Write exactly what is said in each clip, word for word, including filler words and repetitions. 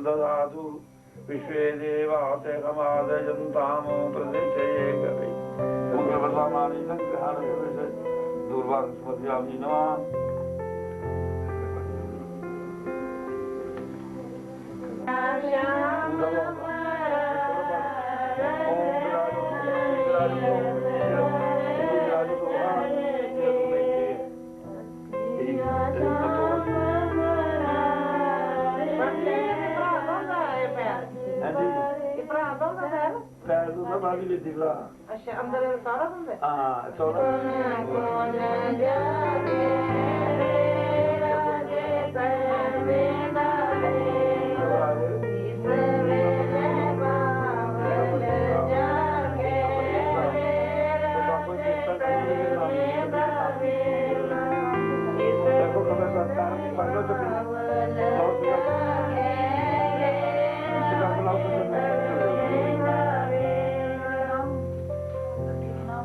ददातु विश्वे देवा तेषमादयन्तामो प्रतिष्ठये कवे। मंगलवर्धमाने संग्रहाण दूर्वां समर्पयामि नमः। पैर तो सब आदमी दिखला। अच्छा, अंदर सारा बंदा? हाँ, सारा।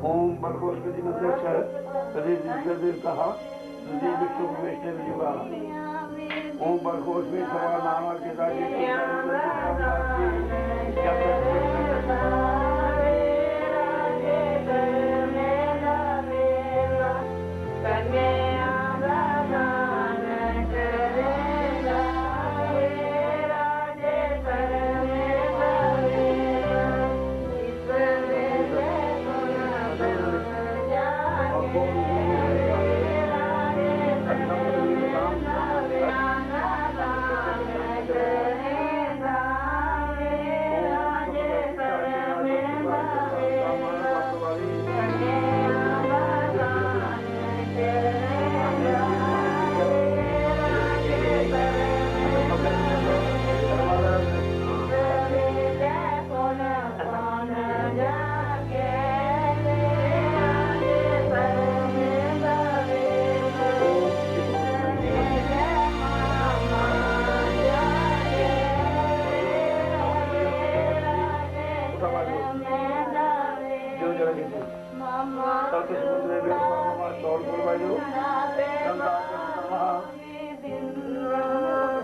ओम बरकोष्पति मंत्र छ, प्रदेश देवता, प्रदेश विष्णु वैष्णव जीवा। ओम बरकोष्पति सवा नाना के दागे के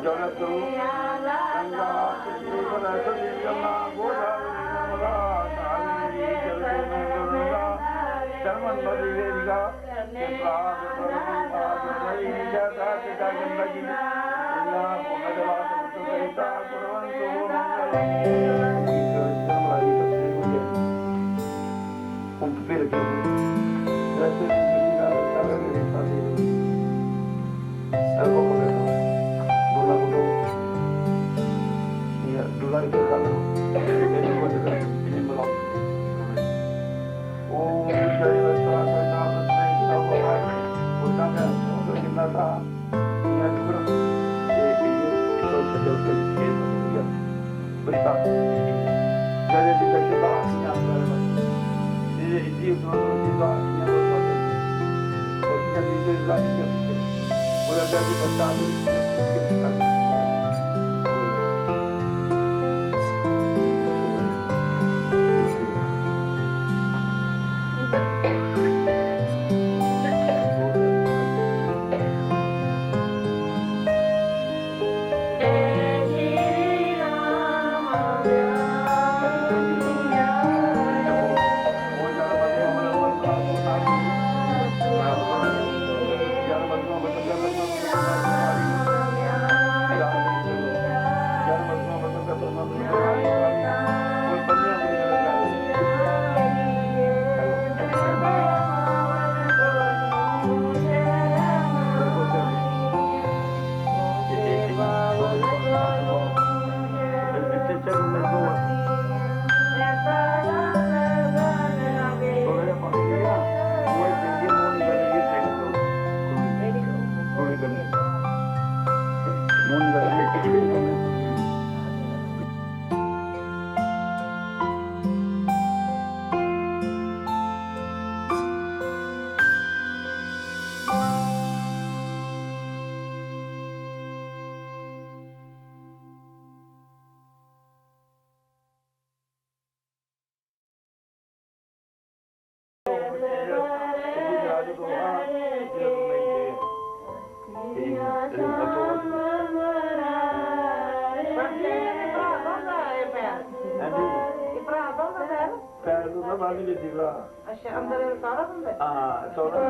जगत गंगा, सरस्वती, यमुना, गोदावरी, नर्मदा, कावेरी, जलसमंदर, गंगा, शरमंदर, वेदिका, पैर तो सब बांधी लेती भला। अच्छा, अंदर सारा होंदा है? हां, सारा।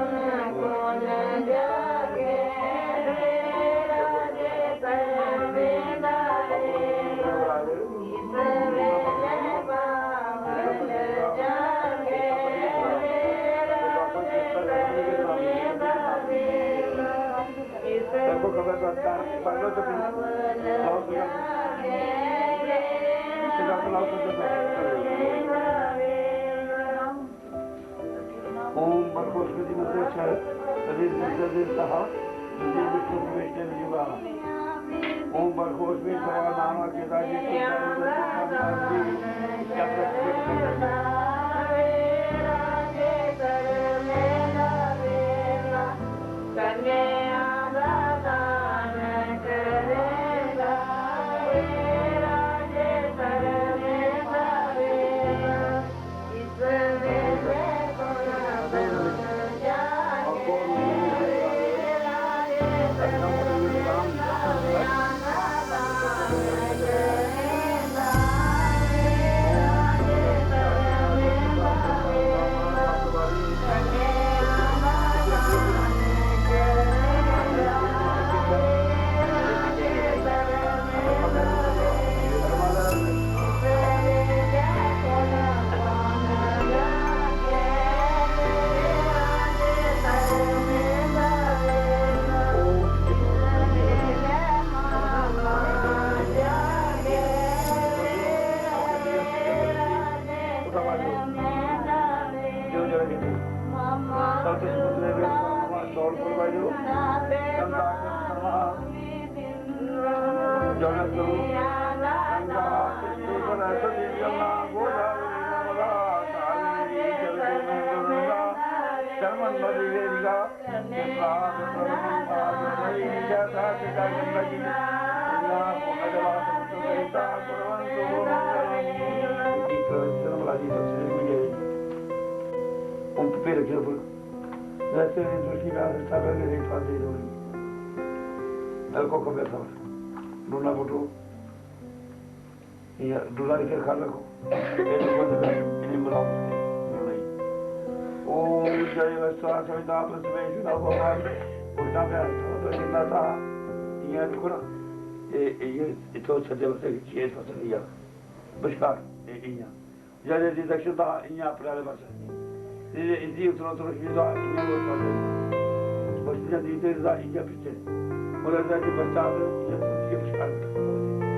देखो, खबरदार, पढ़ लो तो फिर। लाओ, सुना। ओम बरखोष विधि मंत्र छह, ऋग्वेद सह, ऋग्वेद विष्णु विष्णु युगा। ओम बरखोष में सवा नाना के राजे के ओम जय वस्ता सविता पृथ्वी सुना भगवान। उठना प्यार तो जिंदा था। इयां रखो ना। ये, ये, इथों सज्जे पासे छे पासे नहीं जाना। बश्कार, ये, इयां। जदे दी दक्षिण दा इयां अपने आह्ले पासै। ते इंदी उतरो उतरो शरीर दा इयां कोई पासै। बस्ती जंदी ते इंदा इयां पिच्छे। और इंदा जी बस्ता ते इयां पिच्छे पिच्छे।